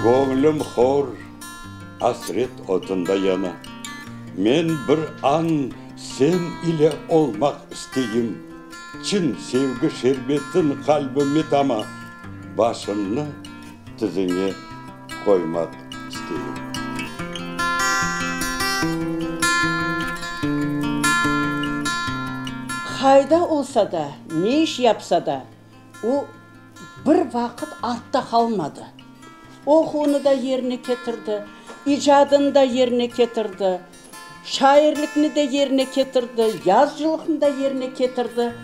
Göñlüm hor, asret otunda yana. Men bir an sen ile olmaq isteyim. Çın sevgi şerbetin qalbime tama, Başımnı tiziñe qoymaq isteyim. Qayda olsa da, ne iş yapsa da, o, bir vaqıt artta qalmadı. Oquvını da yerine ketirdi, icadını da yerine ketirdi, şairlikni de yerine ketirdi, yazıcılıqnı da yerine ketirdi.